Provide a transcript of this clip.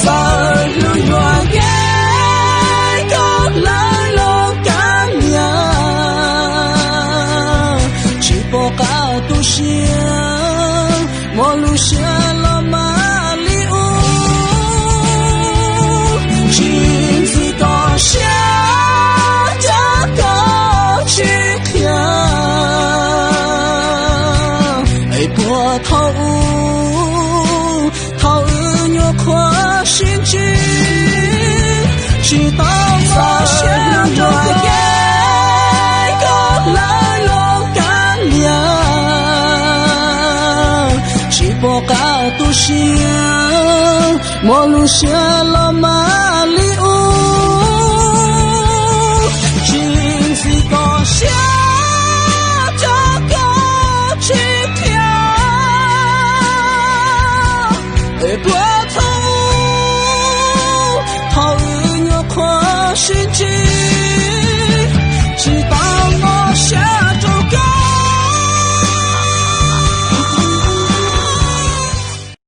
Pawg hlwb yuam kev koj hlawv los kav liam, tsis pom qab tu siab, muaj lub siab los mas li ub. Tsis ntxim koj siab cov koj tsis qhia, es puag thaum ub thaum wb nyuam qhuav sib ntsib, tsis tau muaj siab rau kev koj hlawv los kav liam, tsis pom qab tu siab, muaj lub siab los mas li ub. Tsis ntxim koj siab cov koj tsis qhia, es puag